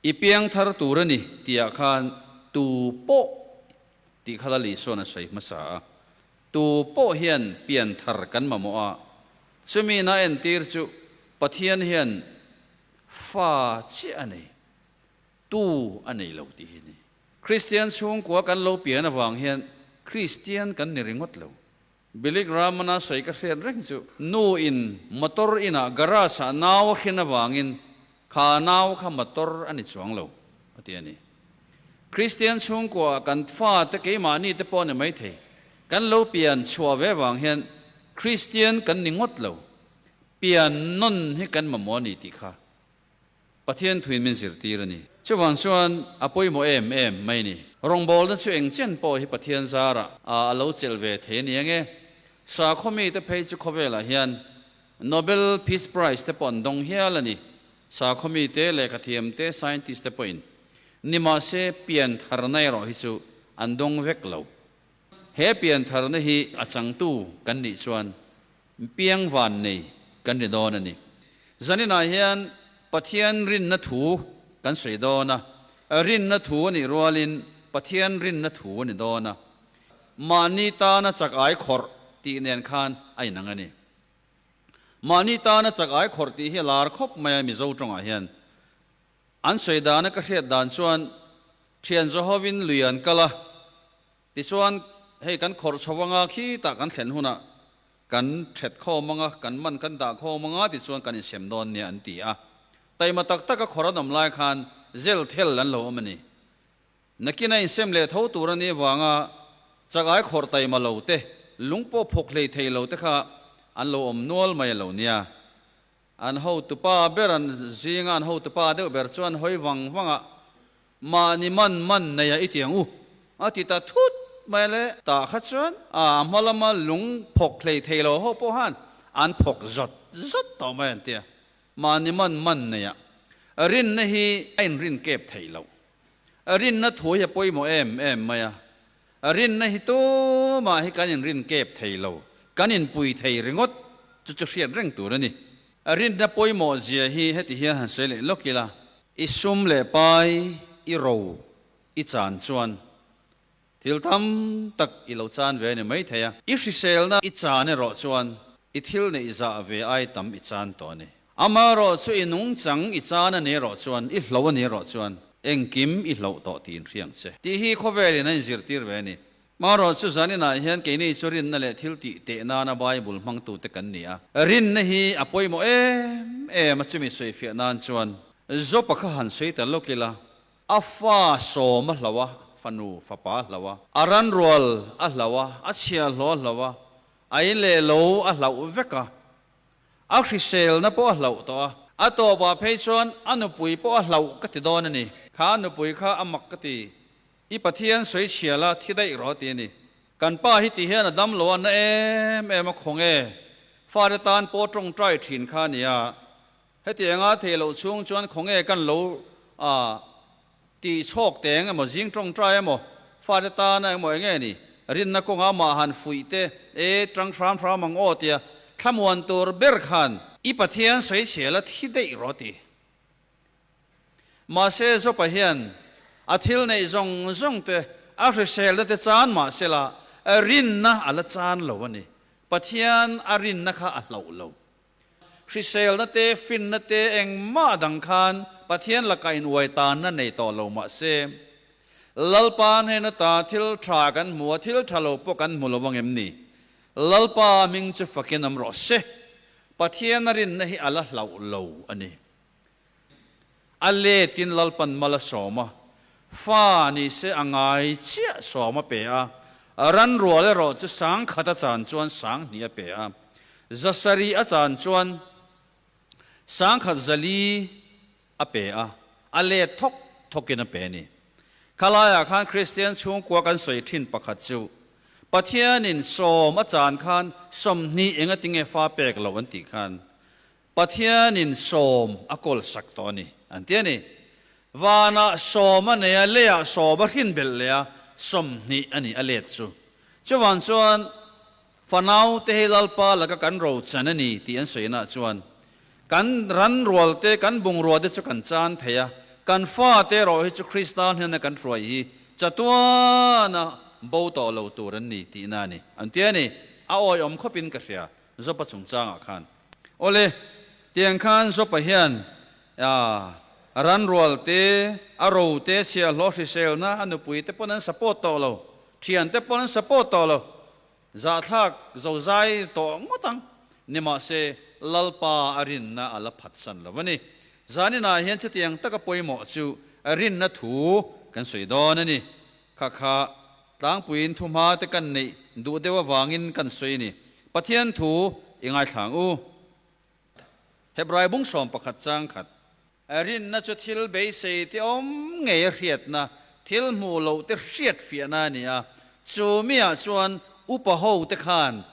I piangthar tur a ni tihah khan tu pawh tih kha Lal Isuan a sawi hmasa a. Tu pawh hian pianthar kan mamawh a, chumi na entir chu Pathian hian fa chiah a nei, tu a nei lo tih hi a ni. Kristian chhungkua kan lo pian avang hian Kristian kan ni ringawt lo. Billy Graham-a sawi ka hriat reng chu nu in motor inah garage ah nau a hrin avangin kha nau kha motor a ni chuang lo a ti a ni. Kristian chhungkua ah kan fate keimahni te pawh a ni maithei. Kan lo pian chhuah ve vang hian Kristian kan ni ngawt lo. Pian nawn hi kan mamawh a ni tih kha Pathian thuin min zirtir a ni. Chuvang chuan a pawimawh em em mai ni. Rawngbawlna chu eng chen pawh hi Pathian zarah a lo chelh ve thei a ni ange. Sakhaw mite phei chu khawvelah hian Nobel Peace Prize te pawh an dawng hial a ni. Sakhaw mite, lehkhathiam te, scientist te pawhin nimahse piantharna erawh hi chu an dawng vek lo. He piantharna hi a changtu kan nih chuan Piang van nei kan ri dawn a ni. Zaninah hian Pathian rinna thu kan sawi dawn a, rinna thu a nih rualin Pathian rinna thu a ni dawn a. Mahni tana chak ai khawrh tih nen khan a inang a ni. Mahni tana chak ai khawrh tih hi a lar khawp mai a Mizo tawngah hian. An sawi dana ka hriat dan chuan thian Jehovin lui an kal a. Tichuan, hei kan khawrh chho anga khitah kan thlen hunah kan ṭhet khawm anga, kan man kan dah khawm anga tichuan kan insem dawn nia an ti a. Taima tak taka khawrh an awm lai khan zel thel an lo awm a ni. Nakin a insem leh tho tur a nih avanga chakai khawrh taima lo te, lung pawh phawk hlei thei lo te kha an lo awm nual mai a lo nia. An hotupa ber an zinga an hotupa deuh ber chuan hawi vang vang a, Mahni man man nei a i ti ang u, a ti ta thut mai le. Tah kha chuan a hma lama lung phawk hlei thei lo ho pawh han an phawk zawt zawt tawh mai an ti a. Mahni man man nei a rinna hi a inrin kep theih loh. Rinna thu hi a pawimawh em em mai a. Rinna hi tumah hi kan inrin kep thei lo, kan inpui thei ringawt chu chu hriat reng tur a ni. Rinna pawimawh zia hi heti hian han sawi leh lawk ila, i sum leh pai, i ro, i chan chuan thil tam tak i lo chan ve a ni maithei a, i hriselna i chan erawh chuan i thil neih zah ve ai tam i chan tawh a ni. Amaherawh chu i nungchang i chan a ni erawh chuan, i hlo a ni erawh chuan engkim i hloh tawh tih inhriang che. Tih hi khawvelin a inzirtir ve a ni. Marawh chu zaninah hian keini chu rinna leh thil tih teh nana Bible hmangtute kan ni a. Rinna hi a pawimawh em em a, chumi sawifiah nan chuan Job-a kha han sawi ta lawk ila, a fa sawm a hloh a, fanu fapa a hloh a, a ranrual a hloh a, a chhiahhlawh a hloh a, a in leh lo a hlauh vek a, A hriselna pawh a hlauh tawh a. A tawpah phei chuan a nupui pawh a hlauh ka ti dawn a ni. Kha a nupui kha a mak ka ti. I Pathian sawi chhia la thi daih rawh ti a ni. Kan pa hi ti hian a dam lo a na em em a khawng e. Fate tan pawh tawngtai thin kha a nia. Hetianga thei loh chhung chuan khawnge kan lo a tih chhawk teng emaw zing tawngtai emaw fate tana emaw enge ni rinna kawnga mah han fuih te e tang hram hram ang aw tia thlamuan tur ber khan i Pathian sawi chhial a thi daih rawh ti. Mahse Jopa hian a thil neih zawng zawng te a hriselna te chan mahsela rinna a la chan lo a ni. Pathian a rinna kha a hlauh lo. Hriselna te, finna te engmah dang khan Pathian lakah inuai tanna nei tawh lo mah se, Lalpa hnena ta thil tha kan hmu a, thil tha lo pawh kan hmu lo ang em ni? Lalpa hming chu fakin awm rawh se. Pathian a rinna hi a la hlauh lo a ni. A letin Lalpan mal a sawm a, fa ni se a ngai chiah sawm a pe a, ranrual erawh chu sangkhat a chan chuan sanghnih a pe a, zasarih a chan chuan sangkhat zali a pe a, a let thawk thawkin a pe a ni. Khalaiah khan Kristian chhungkua kan sawi thin pakhat chu Pathianin sawm a chan khan 20 engatinge fa pek loh an tih khan Pathianin sawm a kawl sak tawh a ni, an ti a ni. Vanah sawm a nei a, leiah sawm a hrin belh leh a, 20 a ni a let chu. Chuvang chuan fanau te hi Lalpa laka kan rochan a ni tih an sawinaah chuan kan ran rual te, kan bungrua te chu kan chan thei a. Kan fate erawh hi chu Krista hnena kan hruai hi chatuana bo tawh lo tur an ni tihna a ni, an ti a ni. A awihawm khawpin ka hria Jopa chungchangah khan. Awle, tiang khan Jopa hian ran rual te, a ro te, chhiahhlawh hriselna a nupui te pawn an support tawh lo, thian te pawn an support tawh lo. Zahthlak zozai tawh ngawt ang. Nimahse, Lalpa a rinna a la phatsan lo a ni. Zaninah hian chutiang taka pawimawh chu rinna thu kan sawi dawn a ni. Kha kha tlangpuiin thuhma te kan neih duh deuh avangin kan sawi a ni. Pathian thu i ngaithlang u. Hebrai bung 11 chang khat. Rinna chu thil beisei te awm ngei a hriatna, thil hmuh loh te hriat fiahna a ni a, chu miah chuan upa ho te khan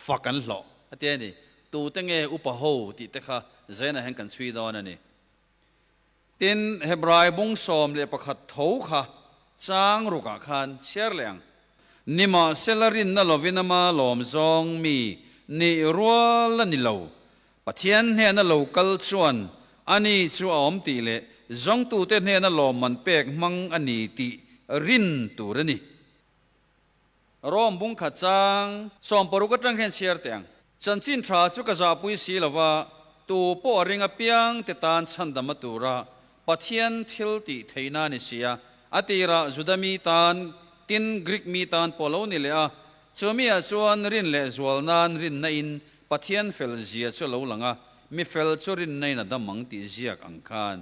fak an hlawh a ti a ni. Tute nge upa ho tih te kha Zainah hian kan chhui dawn a ni. Tin, Hebrai bung 11 tho kha chang rukah khan chhiar leh ang. Nimahsela rinna lovin ama lawm zawng mi nih rual a ni lo. Pathian hnena lo kal chuan ani chu a awm tih leh zawngtute hnena lawmman pek hmang a ni tih rin tur a ni. Rom bung khat chang 60 atang hian chhiar teh ang. Chanchin tha chu ka zahpui si lo va, tu pawh a ring apiang te tan chhandam a tura Pathian thil tih theihna a ni si a. A tirah Juda mi tan, tin Greek mi tan pawh lo ni leh a, chumi ah chuan rin leh zual nan rinna in Pathian fel zia chu a lo lang a, mi fel chu rinna in a dam ang tih ziak ang khan.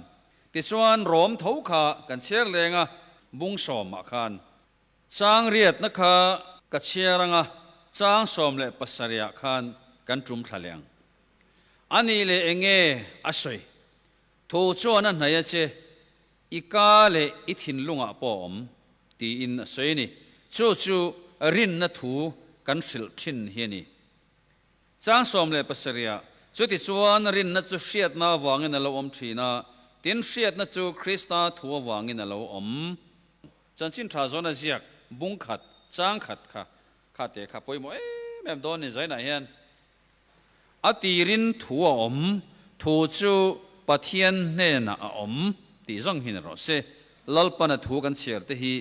Tichuan Rom tho kha kan chhiar leng a, bung sawmah khan. Chang riatna kha ka chhiar anga chang 17 ah khan kan tum thla leh ang. A nih leh enge a sawi? Thu chuan a hnaih a che, i ka leh i thinlungah pawh a awm, tiin a sawi a ni. Chu chu rinna thu kan hrilh thin hi a ni. Chang 17 ah, Chutichuan rinna chu hriatna avangin a lo awm thin a, tin hriatna chu Krista thu avangin a lo awm. Chanchin tha zawn a ziak bung khat, chang khat kha, kha te kha pawimawh em em dawn ni Zainah hian. A tirin thu a awm, thu chu Pathian hnenah a awm tih zawng hi ni rawh se. Lalpana thu kan chhiar te hi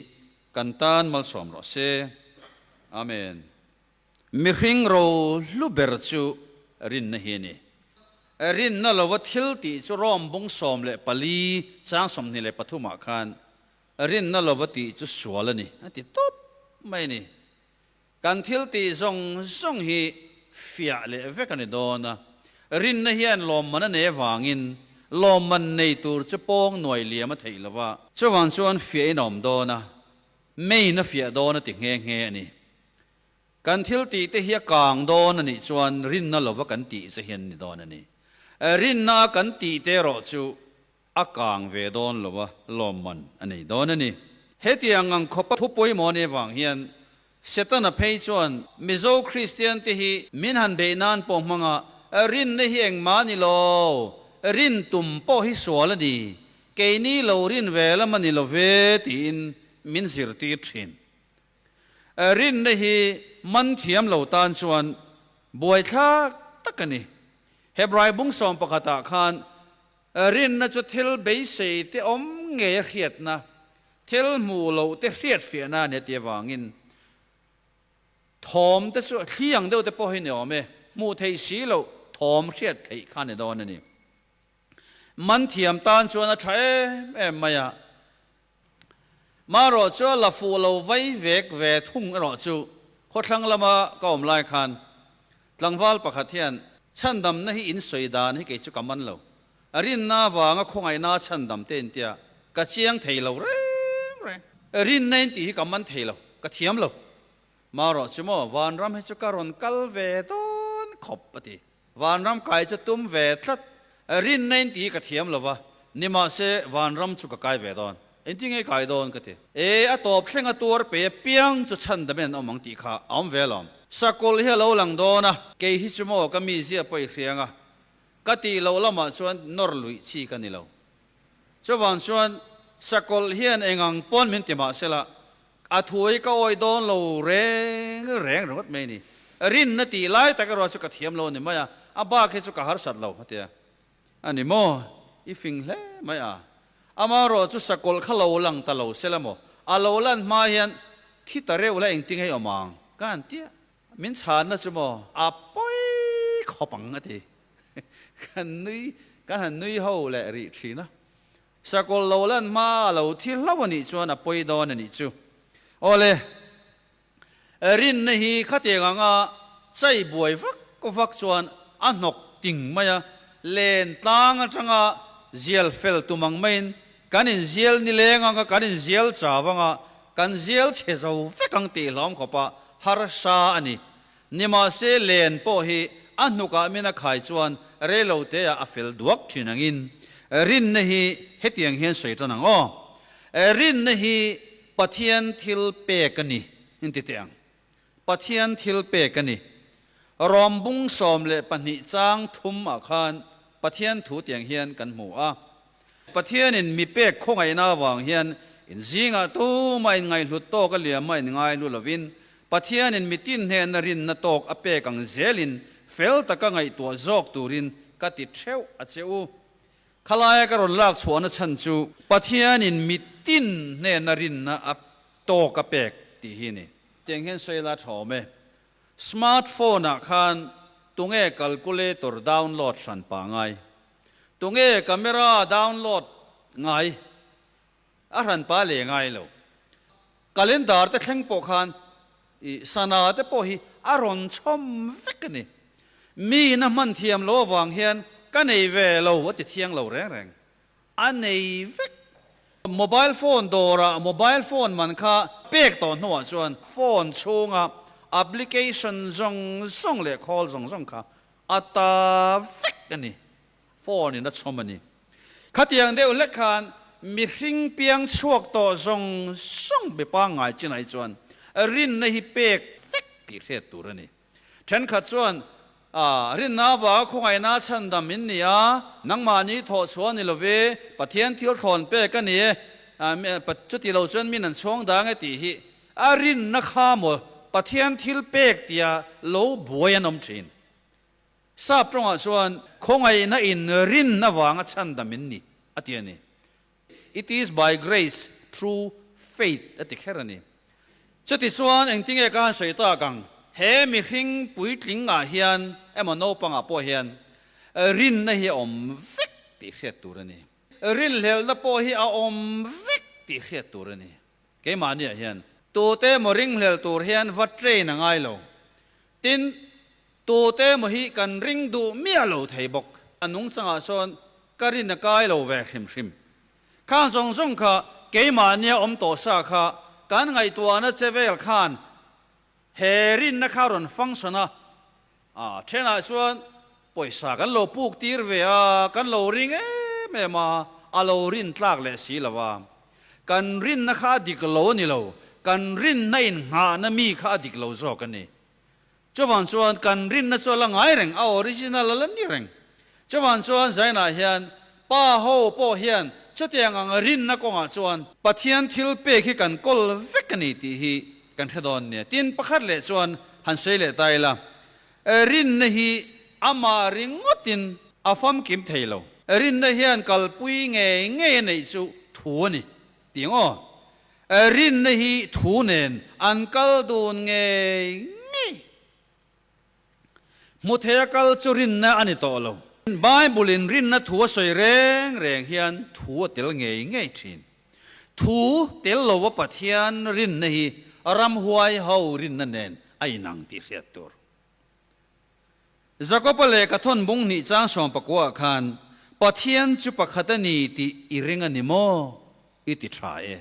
kan tan malsawm rawh se. Amen. Mihring ro hlu ber chu rinna hi a ni. Rinna lova thil tih chu Rom bung 14 chang 23 ah khan rinna lova tih chu sual a ni a ti tawp mai a ni. Kan thil tih zawng zawng hi fiah leh vek a ni dawn a, rinna hian lawmman a nei avangin lawmman nei tur chu pawng nuai liam a theih lova. Chuvang chuan fiah in a awm dawn a, main a fiah dawn a ti nghe nghe a ni. Kan thil tih te hi a kang dawn a nih chuan rinna lova kan tih che hian ni dawn a ni. Rinna a kan tih te erawh chu a kang ve dawn lo a, lawmman a nei dawn a ni. Hetiang ang khawpa thu pawimawh a nih avang hian Setana phei chuan Mizo Kristian te hi min han beih nan pawh hmanga rinna hi engmah a ni lo, rin tum pawh hi sual a ni, keini lo rin ve lam a ni lo ve tiin min zirtir thin. Rinna hi man thiam lo tan chuan buaithlak tak a ni. Hebrai bung 11 ah khan rinna chu thil beisei te awm ngei a hriatna, thil hmuh loh te hriat fiahna a ni a ti avangin thawm te chu thli ang deuh te pawh hi ni awm e, hmuh theih si loh thawm hriat theih kha a ni dawn a ni. Man thiam tan chuan a tha em em mai a. Marawh chu a la fuh lo vai vek ve thung erawh chu khawthlang lama ka awm lai khan tlangval pakhat hian chhandamna hi in sawi dan hi kei chu ka man lo. A rinna avanga khawngaihna chhandam te intia ka chiang thei lo reng reng. Rinna in tih hi ka man thei lo, ka thiam lo. Marawh chu maw vanram hi chu ka rawn kal ve dawn khawp a ti. Vanram kai chu tum ve tlat. Rinna in tih hi ka thiam lo va, nimahse vanram chu ka kai ve dawn. Engtin nge kai dawn ka ti. E, a tawp thleng a tuar pe apiang chu chhandam in an awm ang tih kha a awm ve alawm. Sakawlh hi a lo lang dawn a, kei hi chu maw ka mizia pawh i hriang a, ka tih loh lamah chuan nawr luih chi ka ni lo. Chuvang chuan sakawlh hian engang pawn min ti mahsela, A thuai ka awih dawn lo reng reng ringawt mai a ni. Rinna tih lai tak erawh chu ka thiam lo a ni mai a, a bak hi chu ka harsat lo a ti a. A ni maw? I fing hle mai a. Amaherawhchu sakawlh kha lo lang ta lo se la maw, a lo lan hma hian thi ta reuh la engtin nge i awm ang? Ka han ti a. Min chhanna chu maw, a pawi khawp ang a ti. Kan nui, kan han nui ho leh rih thin a. Sakawlh lo lan hma a lo thi hlauh a nih chuan a pawi dawn a nih chu. Awle, rinna hi khatiang anga chai buai vak vak chuan a hnawk ting mai a, len tlang atanga zial fel tum ang maiin kan inzial nileng anga kan inzial chau anga kan zial chhe zo vek ang tih hlawm khawpa harsa a ni. Nimahse len pawh hi a hnukah min a khai chuan reiloteah a fel duak thin angin rinna hi hetiang hian sawi tan ang aw. Rinna hi Pathian thil pek a ni inti teh ang. Pathian thil pek a ni. Rom bung 12 chang thum ah khan Pathian thu tiang hian kan hmu a. Pathianin mi pek khawngaihna avang hian in zingah tumah in ngaihhlut tawk a liam a in ngaihlu lovin Pathianin mi tin hnena rinna tawk a pek ang zelin fel taka ngaihtuah zawk turin ka ti theuh a che u. Khalaia ka rawn lak chhuahna chhan chu Pathianin mi tin hnena rinna a tawk a pek tih hi a ni. Tiang hian sawi la tha awm e. Smart phone ah khan tunge calculator download hran pah ngai? Tunge camera download ngai? A hran pah leh ngai lo. Calendar te thleng pawh khan i sana te pawh hi a rawn chhawm vek a ni. Mi in a hman thiam lo avang hian ka nei ve lo a ti thiang lo reng reng. A nei vek. Mobile phone dawrah mobile phone man kha pek tawh hnuah chuan phone chhunga application zawng zawng leh khawl zawng zawng kha a ta vek a ni. Phone in a chhawm a ni. Khatiang deuh hlek khan mihring piang chhuak tawh zawng zawng be pangngai chinah hi chuan rinna hi pek vek tih hriat tur a ni. Thenkhat chuan, A, rinna avanga khawngaihna chhandam in ni a, nangmahni thawh chhuah ni love, Pathian thil thlawn pek a ni e, chuti lo chuan min an chhuang dang e tih hi a rinna kha maw Pathian thil pek tia lo buai an awm thin. Sap tawngah chuan khawngaihna in rin avanga chhandam in ni a ti a ni. It is by grace through faith a ti kher a ni. Chutichuan engtinge ka han sawi tak ang, he mihring puitling ah hian emaw naupang ah pawh hian rinna hi a awm vek tih hriat tur a ni. Rinhlelhna pawh hi a awm vek tih hriat tur a ni. Keimahni ah hian tute emaw ringhlel tur hian va train a ngai lo. Tin, tute emaw hi kan ring duh miah lo thei bawk. A nungchangah sawn ka rin a kai lo ve hrim hrim. Khang zawng zawng kha keimahnia awm tawh sa kha kan ngaihtuahna che vel khan he rinna kha rawn function a, a thenah chuan pawisa kan lo puk tir ve a, kan lo ring em em a, a lo rin tlak leh si lo a. Kan rinna kha a dik lo a ni lo, kan rinna innghahna mi kha a dik lo zawk a ni. Chuvang chuan kan rinna chu a la ngai reng, a original a la ni reng. Chuvang chuan Zainah hian pa ho pawh hian chutiang ang rinna kawngah chuan Pathian thil pek hi kan kawl vek a ni tih hi kan hre dawn nia. Tin, pakhat leh chuan han sawi leh ta ila, rinna hi amah ringawtin a famkim thei lo. Rinna hian kalpui ngei ngei a neih chu thu a ni tih ang aw. Rinna hi thu nen an kal dun ngei ngei. Hmu thei a kal chu rinna a ni tawh lo. Bible in rinna thu a sawi reng reng hian thu a tel ngei ngei thin. Thu tel lo a Pathian rinna hi ramhuai ho rinna nen a inang tih hriat tur. Jakoba lehkha thawn bung hnih chang 19 ah khan, Pathian chu pakhat a ni tih i ring a ni maw? I ti tha e.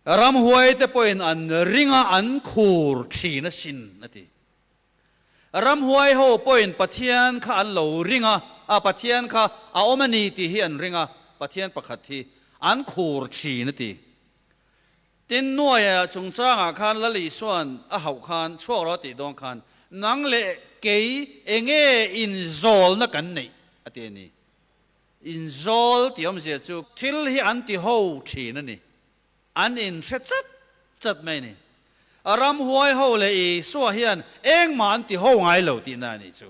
Ramhuaite pawhin an ring a, an khur thin asin, a ti. Ramhuai ho pawhin Pathian kha an lo ring a, a Pathian kha a awm a ni tih hi an ring a, Pathian pakhat hi an khur thin, a ti. Tin, Nuaia chungchangah khan Lal Isua'n a hauh khan chhuak rawh a tih dawn khan, Nang leh kei enge inzawlna kan neih? a ti a ni. Inzawl tih awmzia chu thil hi an ti ho thin a ni. An inhre chat chat mai a ni. Ramhuai ho leh Isua hian engmah an ti ho ngai lo tihna a nih chu.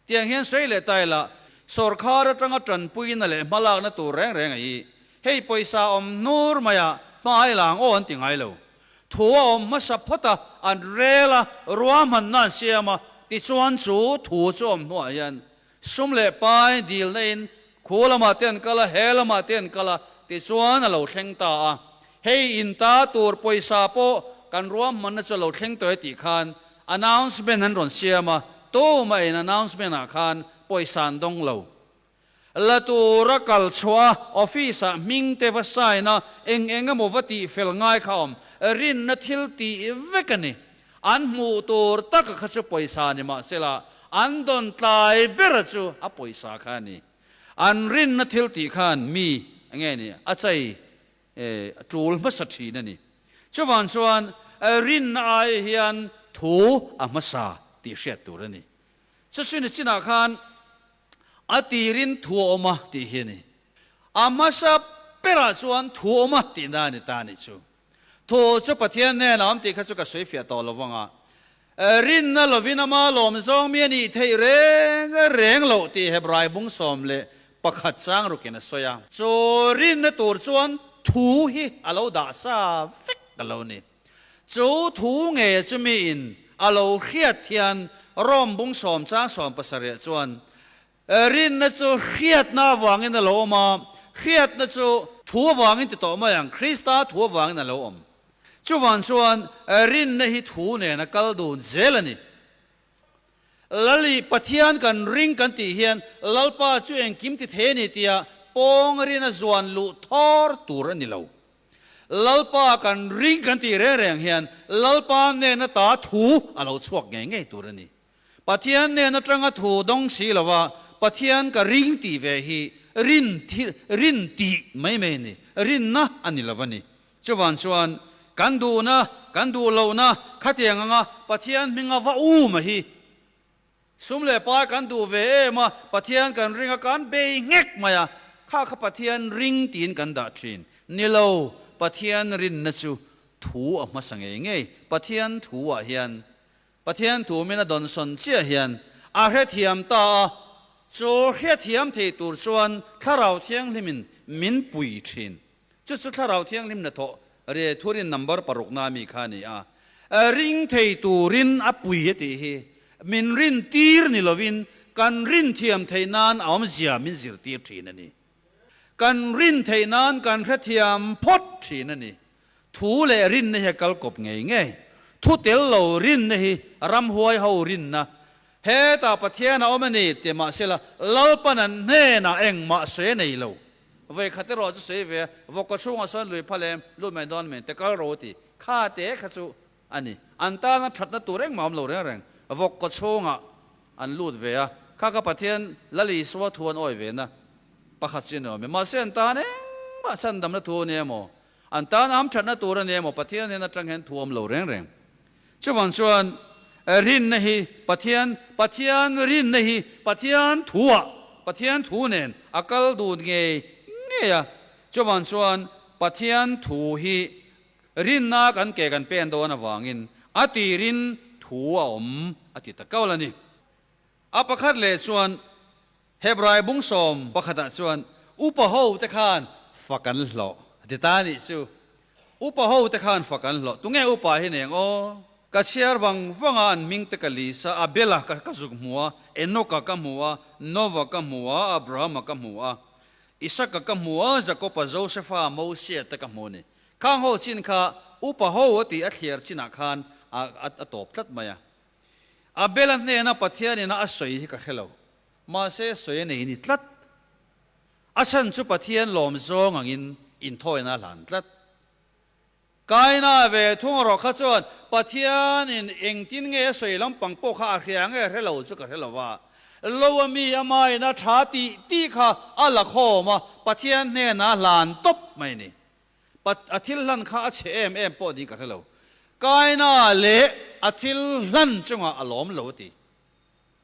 Tiang hian sawi leh ta ila, Sawrkhar atanga tanpuina leh hmalakna tur reng reng a hi hei pawisa awm hnur maia hma i lang aw an ti ngai lo. Thu a awm hmasa phawt a, an rel a, ruahmanna an siam a, tichuan chu thu chu awm hnuah hian sum leh pai dilna in khu lamah te an kal a, he lamah te an kal a, tichuan a lo thleng ta a. Hei in ta tur pawisa pawh kan ruahmanna chu a lo thleng tawh e tih khan announcement an rawn siam a, tumah in announcement ah khan pawisa an dawng lo. La tura kal chhuah a, office ah hming te va sign a, eng eng emaw va tih fel ngai kha awm. Rinna thil tih vek a ni. An hmuh tur taka kha chu pawisa ni mahsela an dawn tlai bera chu a pawisa kha a ni. An rinna thil tih khan mi nge ni a chei tul hmasa thin a ni. Chuvang chuan rinna ai hian thu a hmasa tih hriat tur a ni. Chusini chinah khan a tirin thu a awm a tih hi a ni. A hmasa berah chuan thu a awm a tihna a ni ta a nih chu. Thu chu Pathian hnenah a awm tih kha chu ka sawi fiah tawh lo vang a. Rinna lovin ama lawm zawng mi a nih theih reng reng loh tih Hebrai bung 11 chang rukin a sawi a. Chu rinna tur chuan thu hi a lo dah sa vek a lo ni. Chu thu nge chu miin a lo hriat hian Rom bung 10 chang 17 chuan, Rinna chu hriatna avangin a lo awm a, hriatna chu thu avangin ti tawh mai ang, Krista thu avangin a lo awm. Chuvan chuan rinna hi thu nen a kal dun zel a ni. Lali Pathian kan ring kan tih hian Lalpa chu engkim ti thei a ni tia pawng rina zuan luh thawr tur a ni lo. Lalpa kan ring kan tih reng reng hian Lalpa hnena ta thu a lo chhuak ngei ngei tur a ni. Pathian hnen atanga thu dawng si lova Pathian ka ring tih ve hi rin thil rin tih mai mai a ni, rinna a ni lo a ni. Chuvan chuan kan duhna, kan duh lohna khatiang anga Pathian hminga va um a hi sum leh pai kan duh ve em a, Pathian kan ring a, kan bei nghek mai a, kha kha Pathian ring tiin kan dah thin. Ni lo, Pathian rinna chu thu a hmasa ngei ngei. Pathian thu ah hian Pathian thu min a dawnsawn chiah hian a hrethiam ta a, chu hriathiam thei tur chuan Thlarau Thianghlimin min pui thin. Chu chu Thlarau Thianghlim hnathawh re thurin number parukna ami kha a ni a, ring thei turin a pui a tih hi min rin tir ni lovin kan rin thiam theih nan a awmzia min zirtir thin a ni. Kan rin theih nan kan hrethiam phawt thin a ni. Thu leh rinna hi a kal kawp ngei ngei. Thu tel lo rinna hi ramhuai ho rinna. Hetah Pathian a awm a ni tih mahsela Lalpan an hnenah engmah sawi a nei lo. Vawi khat erawh chu sawi ve a, vawkkaw chhungah sawn lui phal em, lut mai dawn men te kal ro ti. Kha te kha chu a ni. An tana thatna tur engmah awm lo reng reng. Vawkkaw chhungah an lut ve a, kha kha Pathian Lal Isua thu an awi ve na pakhat chu a ni awm e. Mahse an tan engmah chhandamna thu a ni emaw? An tan am thatna tur a ni emaw Pathian hian atang hian thu awm lo reng reng. Chuvang chuan rinna hi Pathian, Pathian rinna hi Pathian thuah, Pathian thu nen a kal dun ngei ngei a. Chuvang chuan Pathian thu hi rinna kan ke kan pen dawn avangin a tirin thu a awm a ti ta kau la ni. A pakhat leh chuan Hebrai bung 11 ah chuan upa ho te khan fak an hlawh a ti ta a nih chu. Upa ho te khan fak an hlawh. Tunge upa hi neng aw? Ka chhiar vang vang a, an hming te ka lis a, Abela ka ka zuk hmu a, Enoka ka hmu a, Nova ka hmu a, Abrahama ka hmu a, Isaka ka hmu a, Jakopa, Josefa, Mosia te ka hmu a ni. Khang ho chin kha upa ho a tih a thliar chinah khan a a tawp tlat mai a. Abela hnena Pathian ina a sawi hi ka hre lo. Mahse sawi a nei ni tlat. A chhan chu Pathian lawm zawng angin inthawina a hlan tlat. Kaina ve thung erawh kha chuan Pathianin engtin nge a sawi lampang pawh kha a hria nge hre lo chu ka hre lo va. Lo a mi ama in a tha tih tih kha a la khawm a, Pathian hnenah a hlan tawp mai ni. Pat a thil hlan kha a chhe em em pawh niin ka hre lo. Kaina leh a thil hlan chungah a lawm lo a ti.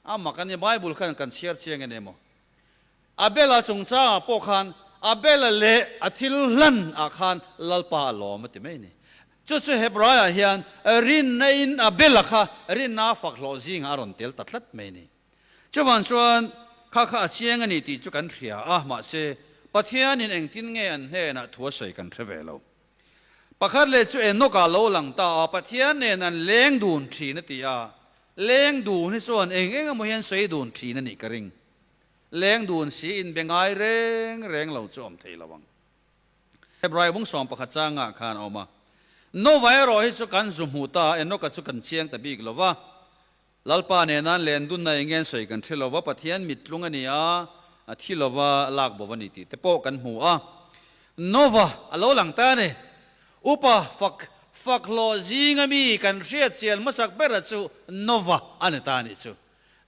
A mak a ni, Bible khan kan chhiar chiang en emaw? Abela chungchangah pawh khan Abela leh a thil hlan ah khan Lalpa a lawm a ti mai a ni. Chu chu Hebraiah hian rinna in Abela kha rinna a fak hlawh zingah a rawn tel ta tlat mai a ni. Chuvang chuan. kha kha a chiang a ni tih chu kan hria a, mahse, Pathianin engtin nge an hnenah thu a sawi kan hre ve lo. Pakhat leh chu Enoch-ah lo lang ta a, Pathian nen an leng dun thin a ti a, leng dun hi chuan eng eng emaw hian sawi dun thin a nih ka ring. Leng dun si inbe ngai reng reng lo chu awm thei lo ang. Hebrai bung 11 changah khan a awm a, Nova erawh hi chu kan zu hmu ta a, Enoch-a chu kan chiang ta bik lo va, Lalpa nena an len dunna eng nge an sawi kan hre lo va, Pathian mittlung a ni a, a thi lo va, lak bo a ni tih te pawh kan hmu a. Nova a lo lang ta a ni. Upa fak fak hlawh zinga mi kan hriat chian hmasak bera chu Nova a ni ta a nih chu.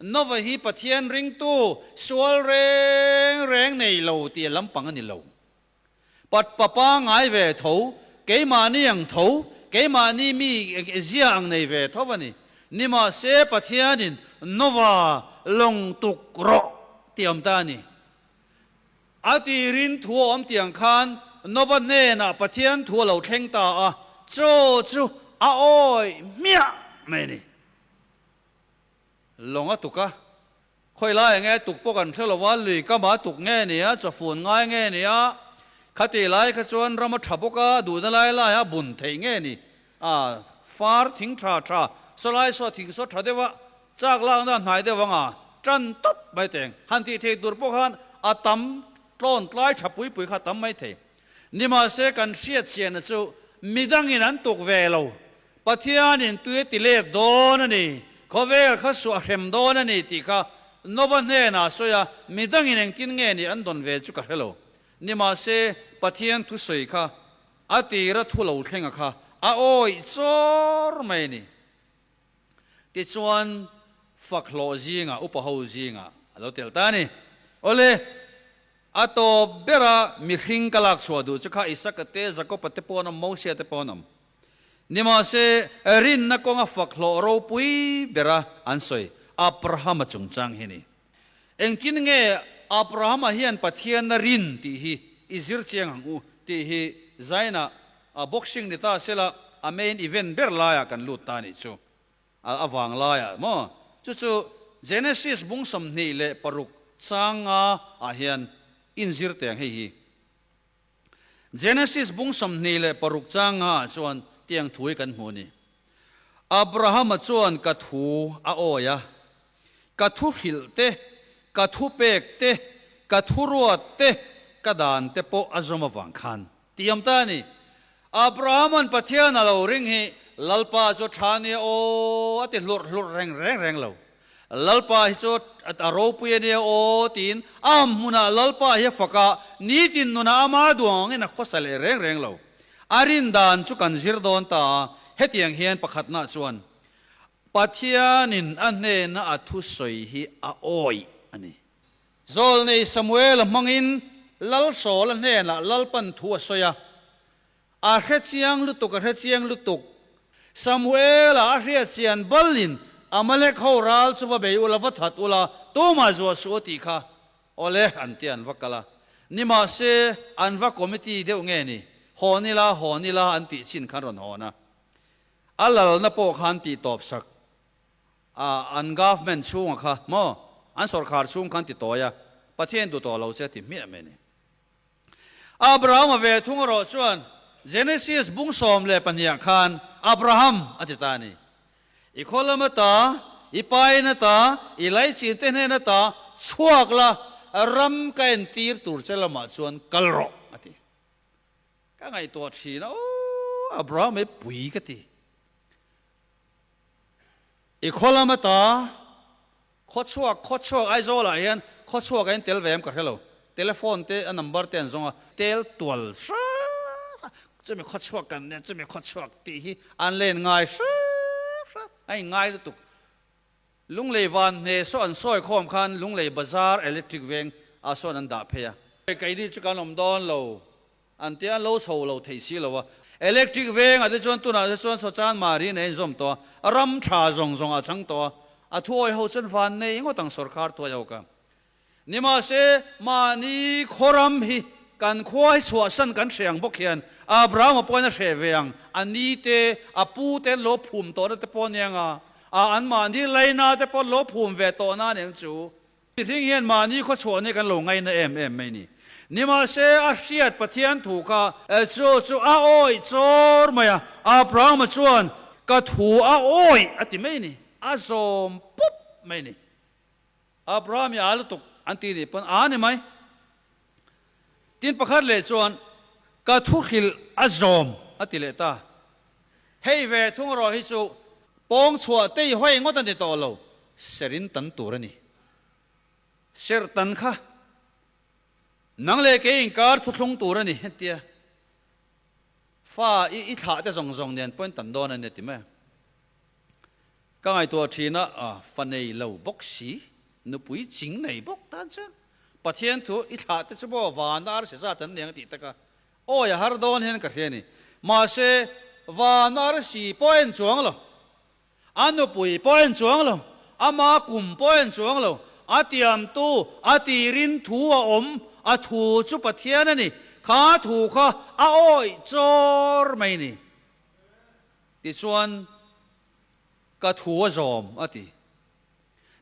Nova hi Pathian ringtu sual reng reng nei lo tih a lampang a ni lo. Pat papa ngai ve tho, keimahni ang tho, keimahni mi zia ang nei ve tho a ni. Nimahse Pathianin Nova lawng tuk rawh tih a awm ta a ni. A tirin thu a awm tiang khan Nova hnenah Pathian thu a lo thleng ta a, chaw chu a awih hmiah mai a ni. Lawng a tuk a, Khawi lai nge tuk pawh kan hre lo a, lui kama tuk nge ni a, chawfun ngai nge ni a, khati lai kha chuan ram a tha bawk a, duhna lai lai a bun theih nge ni a, far thing tha tha, saw lai saw thing saw tha deuh a, chak lakna hnai deuh anga tan tawp mai teng, han tih theih tur pawh khan a tam tlawn tlai tha pui pui kha a tam mai thei. Nimahse kan hriat chianna chu midangin an tuk ve lo, Pathianin tui a ti lek dawn a ni, khawvel kha suah a hrem dawn a ni tih kha Nova hnenah a sawi a, midangin engtin nge nih an dawn ve chu ka hre lo. Nimahse, Pathian thusawi kha a tira thu lo thlenga kha a awih chawr mai a ni. Tichuan, fak hlawh zingah, upa ho zingah a lo tel ta a ni. Awle, a tawp bera mihring ka lak chhuah duh chu kha Isaka te, Jakoba te pawh an awm, Mosia te pawh an awm. Nimahse, rinna kawnga fak hlawh ropui bera an sawi Abrahama chungchang hi ni. Engtin nge Abrahama hian Pathianna rin tih hi i zir chiang ang u tih hi Zaina boxing ni ta sela a main event ber laiah kan lut ta nih chu. A avang laiah maw? Chu chu Genesis bung 26 chang nga ah hian inzir teh ang hei hi. Genesis bung 26 changa ah chuan tiang thu hi kan hmu a ni. Abrahama chuan ka thu a awi a, ka thu hrilh te, ka thu pek te, ka thu ruat te, ka dan te pawh a zawm avang khan tiam ta a ni. Abrahama'n Pathian a lo ring hi Lalpa chu tha nia aw a ti hlurh hlurh reng reng reng lo. Lalpa hi chu a ropui a nia aw tiin a hmunah Lalpa hi a fak a, nitin nunah ama duang angin a khawsa leh reng reng lo. A rin dan chu kan zir dawn ta a, hetiang hian pakhatna chuan Pathianin a hnena a thusawi hi a awih a ni. Zawlnei Samuela hmangin Lalsawla hnenah Lalpan thu a sawi a, A hre chiang lutuk, a hre chiang lutuk. Samuela a hriat chian balin Amalek ho ral chu va bei ula, va that ula, tumah zuah suh a tih kha. Awle, an ti an va kal a. Nimahse, an va committee deuh nge ni? Hawn ila, hawn ila an tih chin khan rawn hawn a. A lalna pawh khan tih tawp sak a, an government chhunga kha maw, an sawrkhar chhung khan ti tawi a, Pathian duh tawh lo che a ti hmiah mai a ni. Abraham-a ve thung erawh chuan Genesis bung 12 ah khan Abraham a ti ta a ni. I khaw lam ata, i pain ata, i laichin te hnen ata chhuak la, ram ka entir tur che lamah chuan kal rawh a ti. Ka ngaihtuah thin a, aw Abraham e pui ka ti. I khaw lam ata, Khawchhuak, Khawchhuak Aizawlah hian Khawchhuak a intel ve em ka hre lo. Telephone te a number te an zawng a, tel tual hrep a, chumi Khawchhuak kan nia, chumi Khawchhuak tih hi an len ngai hrep hrep, a inngai lutuk. Lunglei van hne saw an sawi khawm khan Lunglei Bazar Electric veng ah sawn an dah phei a. Keini chu kan awm dawn lo An tia an lo chho lo thei si lo a. Electric vengah te chuan tunah te chuan Sawchan Marin a inzawm tawh a, ram tha zawng zawng a chang tawh a, a thuawi ho chuan van nei ngawt ang sawrkar tuai ho ka. Nimahse, mahni khaw ram hi kan khua hi chhuahsan kan hre ang bawk hian Abraham-a pawhin a hre ve ang, a ni te, a pu te an lo phum tawhna te pawh aniang a, a anmahni laina te pawh an lo phum ve tawhna aniang chu. Mihring hian mahni khawchhuahna hi kan lo ngaina em em mai ni. Nimahse, a hriat Pathian thu kha chu chu a awih chawr mai a, Abrahama chuan ka thu a awih a ti mai ni, a zawm pup mai ni. Abraham i a lutuk an ti nih pawn a ni mai. Tin pakhat leh chuan ka thu hrilh a zawm a ti leh ta. Hei ve thung erawh hi chu pawng chhuah tei hawi ngawt a ni tawh lo, serin tan tur a ni. Serh tan kha nang leh kei inkar thuthlung tur a ni hetia fa i i thlah te zawng zawng nen pawhin tan dawn a ni a ti mai a. Ka ngaihtuah thin a, fa nei lo bawk si, nupui ching nei bawk tan chuan Pathian thu i thlah te chu maw van arsi zat an ni ang tih tak a, awi a har dawn hian ka hria a ni. Mahse, van arsi pawh a en chuang lo, a nupui pawh a en chuang lo, ama kum pawh a en chuang lo, a tiamtu, a tirin thu a awm, a thu chu Pathian a ni, kha thu kha a awih chawr mai a ni. Tichuan, Ka thu a zawm, a ti.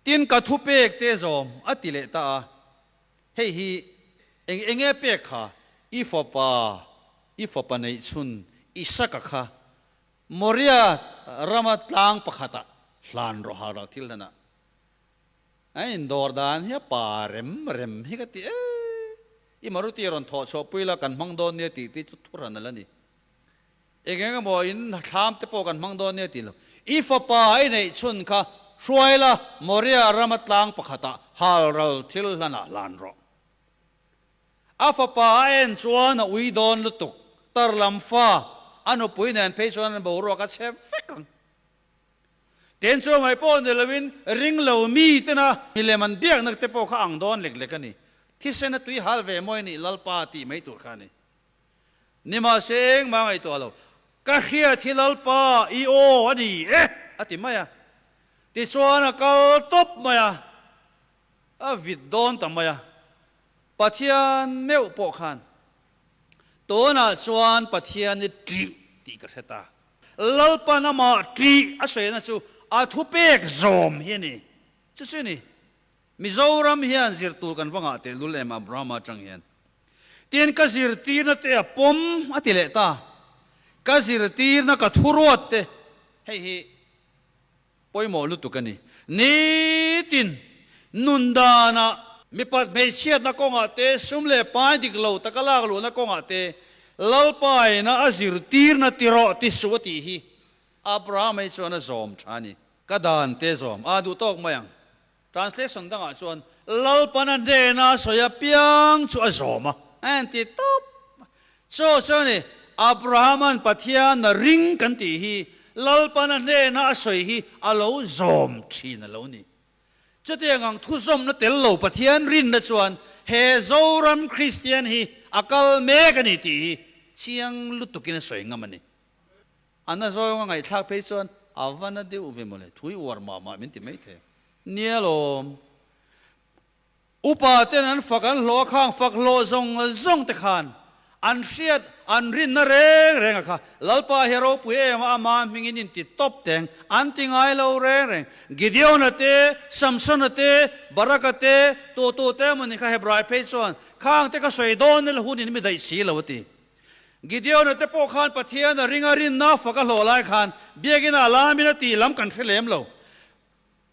Tin, ka thu pek te zawm, a ti leh ta a. Hei hi eng eng nge pek kha? I fapa, i fapa neih chhun Isaka kha Moria rama tlang pakhatah hlan rawh ha ral thil hlanah. A indawr dan hi a pa rem rem hi ka ti e. I Maruti rawn thawh chhuah pui la kan hmang dawn nia tih te chu thuhran a la ni. Eng eng emaw in thlam te pawh kan hmang dawn nia ti lo. I fapa i neih chhun kha hruai la, Moria rama tlang pakhatah halral thil hlanah hlan rawh. A fapa a en chuan a ui dawn lutuk, tar lam fa a nupui nen phei chuan an boruak a chhe vek ang. Ten chu mai pawh ni loin ring lo mi tena milem an biakna te pawh kha ang dawn lek lek a ni. Thisen a tui hal ve mawi nih Lalpa tih mai tur kha a ni. Nimahse engmah ngaihtuah lo, Ka hriat hi Lalpa i aw a ni e, a ti mai a. Tichuan a kal tawp mai a, a vit dawn ta mai a. Pathian meuh pawh khan, Tunah chuan Pathian i ṭih tih ka hre ta. Lalpan amah ṭih a sawina chu a thupek zawm hi a ni. Chu chu ni. Mizoram hian zir tur kan va ngah tehlul em Abrahama atang hian. Tin ka zirtirna te a pawm a ti leh ta. Ka zirtirna ka thuruat te hei hi pawimawh lutuk a ni. Nitin nun danah mipat hmeichhiatna kawngah te sum leh pai dik lo taka lak luhna kawngah te Lalpaina a zirtirna ti rawh ti suh a tih hi Abrahama hi chuan a zawm tha a ni. Ka dan te zawm a duh tawk mai ang. Translation dangah chuan Lalpana hnena sawi apiang chu a zawm a. A inti tawp. Chaw chuan i Abrahama'n Pathian a ring kan tih hi Lalpana hnena a sawi hi a lo zawm thin a lo ni. Chutiang ang thuzawmna tel lo Pathian rinna chuan he Zoram Kristian hi a kal mek a ni tih hi chiang lutukin a sawi ngam a ni. A na zawnga ngaihthlak phei chuan a va na deuh ve mawle, thui uar mah mah min ti mai thei. Nia lawm. Upa ten an fak an hlawh a khang fak hlawh zawng zawng te khan an hriat an rinna reng reng a kha Lalpa hi a ropui em a ama hmingin in ti tawp teng an ti ngai lo reng reng. Gideon-a te, Samson-a te, Barak-a te, tu tu te emaw ni kha Hebrai phei chuan khang te ka sawi dawn nila hun in mi daih si lo a ti. Gideon-a te pawh khan Pathian a ring a rinna fak a hlawh lai khan biakina a lamin a tih lam kan hre lem lo.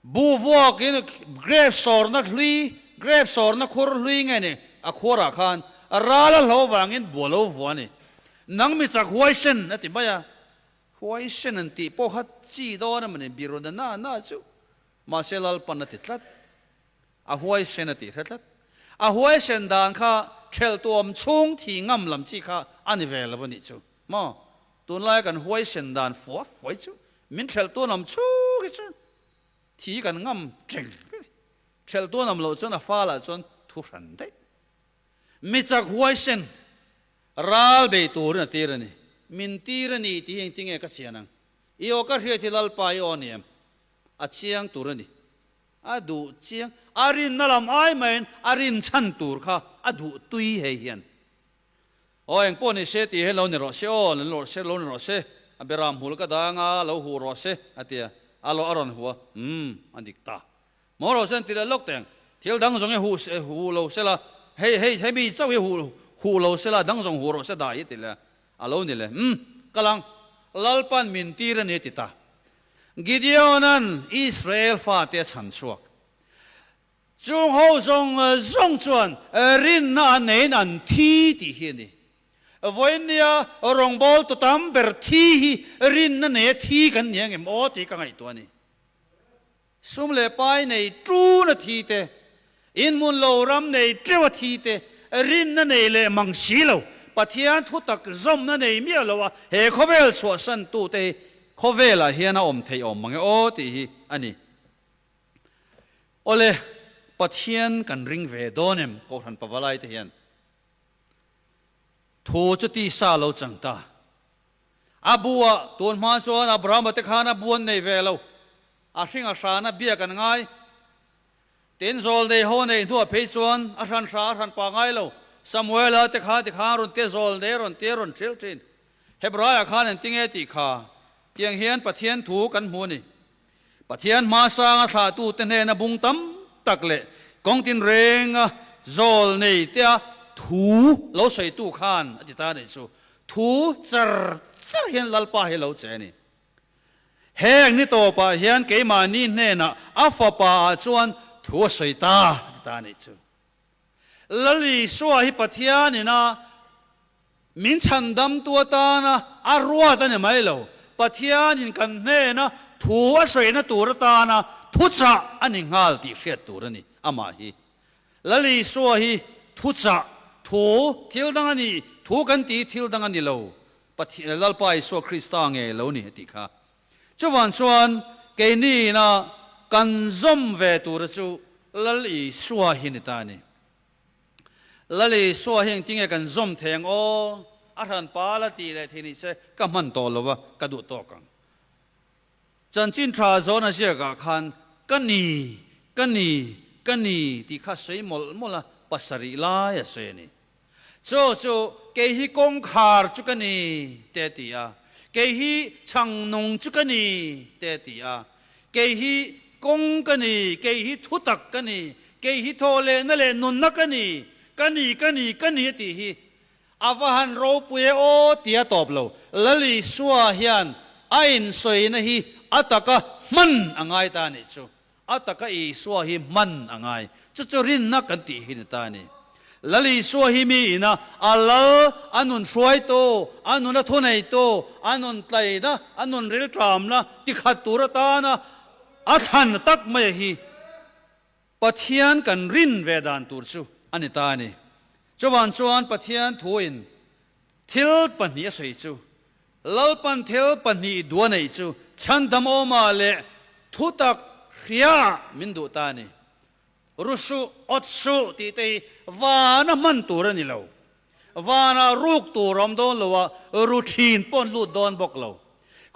Buh vuakin grape sawrna hlui, grape sawrna khur hlui nge ni a khuarah khan ral a hlo vangin buh a lo vua a ni. Nang mi chak huaisen a ti mai a, huaisen an tih pawh kha chi dawn a mawni biruna na na chu mahse Lalpan a ti tlat. A huaisen a tih hre tlat. A huaisen dan kha thelh tuam chhung thi ngam lam chi kha a ni ve lo a nih chu maw? Tunlaia kan huaisen dan fua fuai chu min thelh tuan awm chhung hi chuan thi kan ngam teng ber. Thelh tuan awm loh chuan a falah chuan thu hran daih. Mi chak huaisen ral bei turin a tir a ni. Min tir a ni tih hi engtinge ka chian ang? I aw ka hriat hi Lalpa i aw a ni em? A chiang tur a ni. A duh chiang, a rinna lam ai maiin a rin chhan tur kha a duh tui hei hian. Aw eng pawh ni se tih hi lo ni rawh se aw, lo ni rawh se, lo ni rawh se, a beram hmul ka dang a, lo huh rawh se a ti a, a lo a rawn huh a, umm a dik ta. Maw rawh se an ti leh lawk teng. Thil dang zawng hi huh se huh lo sela, hei hei hemi chauh hi huh huh lo sela, dang zawng huh rawh se dai hi ti le a lo ni le. Umm, kal ang, Lalpan min tir a ni ti ta. Gideon-a'n Israel fate a chhan chhuak. Chung ho zawng zawng chuan rinna an neiin an thi tih hi a ni. Vawinia rawngbawltu tam ber thi hi rinna neia thi kan ni angem aw tih ka ngaihtuah a ni. Sum leh pai nei tuna thi te, inhmun lo ram nei teuha thi te, rinna nei leh mang si lo, Pathian thutak zawmna nei miah lo a he khawvel chhuahsantute hi khawvelah hian a awm theih awm mange aw tih hi a ni. Awle, Pathian kan ring ve dawn em Kohhran Pavalai te hian? Thu chu tisa lo chang ta. A buah tun hma chuan Abrahama te khan a bu an nei ve lo. A hring a hrana biak an ngai. Tin, zawlnei ho nei hnuah phei chuan a hran hra a hran pa ngai lo. Samuela te kha tikhan rawn te zawlnei rawn te rawn hril thin. Hebraiah khan engtinge tih kha tiang hian Pathian thu kan hmu a ni. Pathian hmasanga thlahtute hnena bung tam tak leh kawng tinrenga zawl nei tea thu lo sawitu khan a ti ta anih chu. Thu char char hian Lalpa hi lo che a ni. Heng ni tawpah hian keimahni hnenah a fapa ah chuan thu a sawi ta a ti ta anih chu. Lal Isua hi Pathian ina min chhandamtu atana a ruat a ni mai lo. Pathianin kan hnena thu a sawina tur atana thuchah a ni nghal tih hriat tur a ni amah hi. Lal Isua hi thuchah, thu, thil dang a ni, thu kan tih hi thil dang a ni lo, Pathian, Lalpa Isua Krista nge lo ni a tih kha. Chuvan chuan keini ina kan zawm ve tura chu Lal Isua hi ni ta a ni. Lal Isua hi engtinge kan zawm thei ang aw? A hran pal a tih leh thei ni se ka hman tawh lo a, ka duh tawk ang. Chanchin tha zawn a ziakah khan ka ni, ka ni, ka ni tih kha sawi mawlh mawlh a, pasarih lai a sawi a ni. Chu chu kei hi kawngkhar chu ka ni te a ti a, kei hi chhang nung chu ka ni te a ti a, kei hi kawng ka ni, kei hi thutak ka ni, kei hi thawhlehna leh nunna ka ni, ka ni, ka ni, ka ni a tih hi a va han ropui e aw tia tawp lo. Lal Isua hian a insawina hi a taka hman a ngai ta a nih chu. A taka Isua hi hman a ngai. Chu chu rinna kan tih hi ni ta a ni. Lal Isua hi mi ina a lal, a nun hruaitu, a nun a thuneitu, a nun tlaina, a nun rilṭamna tikhat tur atana a thlan tak mai hi Pathian kan rin ve dan tur chu a ni ta a ni. Chuvan chuan Pathian thuin thil pahnih a sawi chu Lalpan thil pahnih duh a neih chu chhandam awmah leh thutak hriaah min duh ta a ni. Ru suh, awt suh tih te hi vana hman tur a ni lo. Vanah ruk tur a awm dawn lo a, ru thin pawh an lut dawn bawk lo.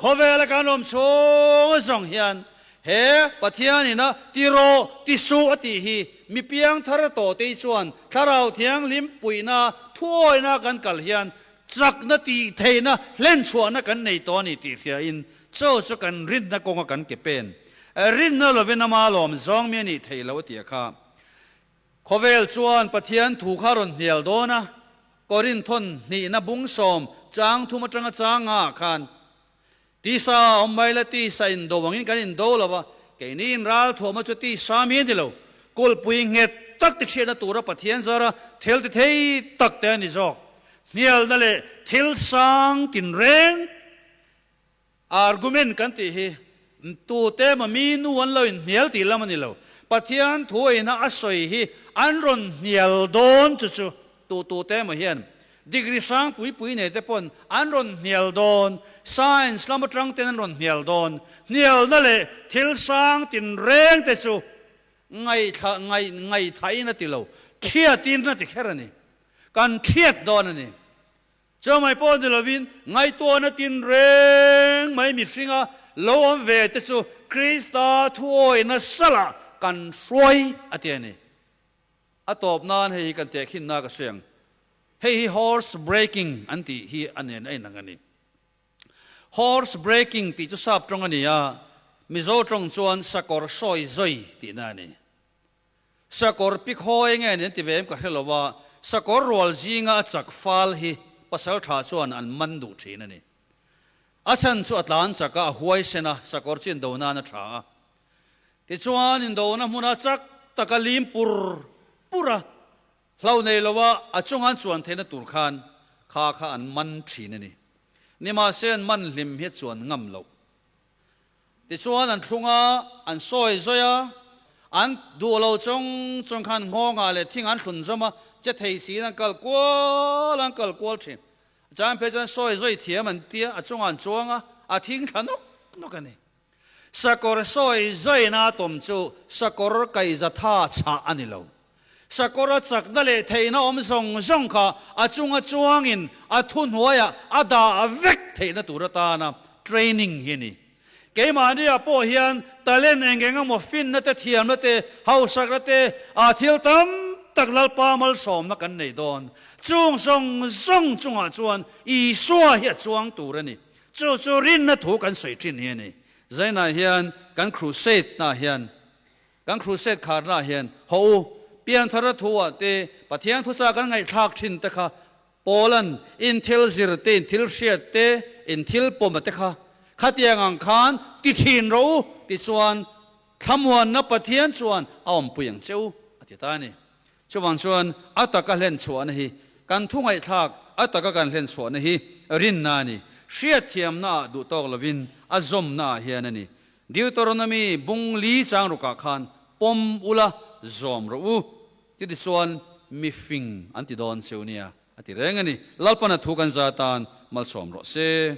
Khawvela kan awm chhung zawng hian he Pathian ina ti rawh, ti suh a tih hi mi piangthar tawh te hi chuan Thlarau Thianghlim puihna thuawina kan kal hian Chakna tih theihna hlenchhuahna kan nei tawh a ni tih hriain chaw chu kan rinna kawnga kan ke pen. Rinna lovin ama lawm zawng mi a nih theih loh a ti a kha. Khawvel chuan Pathian thu kha rawn hnial dawn a, Korinthon hnihna bung sawm chang thum atanga chang nga ah khan Tisa a awm mai la, tisa indo angin kan indo lo va, keini inral thuama chu tisa mi a ni lo. Kulhpui nghet tak ti hriatna tura Pathian zara thil ti thei tak te a ni zawk. Hnialna leh thil sang tinreng argument kan tih hi tute emaw mi nu an lo inhnial tih lam a ni lo. Pathian thu eina a sawi hi an rawn hnial dawn chu chu tu tute emaw hian Degree sang pui pui nei te pawn an rawn hnial dawn, science lam atang ten an rawn hnial dawn. Hnialna leh thil sang tinreng te chu ngaihthla ngaih ngaihthain a ti lo, thiatin a ti kher a ni. Kan thiat dawn a ni. Chumai pawh ni lovin ngaihtuahna tinreng mai mihringa lo awm ve te chu Krista thuawihna salah kan hruai a ti a ni. A tawp nan hei hi kan tehkhinna ka hre ang. Hei hi horse breaking an tih hi a nen a inang a ni. Horse breaking tih chu sap tawng a ni a, Mizo tawng chuan sakawr sawi zawi tihna a ni. Sakawr pi khawi nge ni an ti ve em ka hre lo a, sakawr rual zinga a chak fal hi pasaltha chuan an man duh thin a ni. A chhan chu a tlan chak a, a huaisen a, sakawr chu indo nan a tha a. Tichuan indona hmuna chak taka lim pur pur a, hlo nei lo a, a chunga an chuan theihna tur khan kha kha an man thin a ni. Nimahse an man hlim hi a chuan ngam loh. Tichuan an thlung a, an sawi zawi a, an duh lo chawng chawng khan nghawngah leh thing an thlun zawm a, che thei siin an kal kual an kal kual thin. A chang phei chuan sawi zawi thiam an tia, a chungah an chuang a, a thing thla nawk nawk a ni. Sakawr sawi zawina tawm chu sakawr kaihzatha chhah a ni lo. Sakawr a chakna leh theihna awm zawng zawng kha a chunga chuangin a thuhnuaiah a dah vek theihna tur atana training hi a ni. Keimahniah pawh hian talent eng eng emaw finna te, thiamna te, hausakna te, a thil tam tak Lalpa malsawmna kan nei dawn. Chung zawng zawng chungah chuan Isua hi a chuang tur a ni. Chu chu rinna thu kan sawi thin hi a ni. Zainah hian kan crusade na hian Kan crusade kharnaah hian haw u, pianthara thuah te, Pathian thuchah kan ngaihthlak thin te kha, Paula'n in thil zir te, in thil hriat te, in thil pawma te kha, khatiang ang khan ti thin rawh u, tichuan thlamuanna Pathian chuan a awmpui ang che u, a ti ta a ni. Chuvang chuan a taka hlen chhuahna hi kan thu ngaihthlak, a taka kan hlen chhuahna hi rinna a ni. Hriatthiamnaah duh tawk lovin a zawmnaah hian a ni. Deuteronomy bung li chang rukah khan pawm ula zawm rawh u, chuti chuan mi fing an ti dawn cheu nia a ti reng a ni. Lalpana thu kan za tan malsawm rawh se.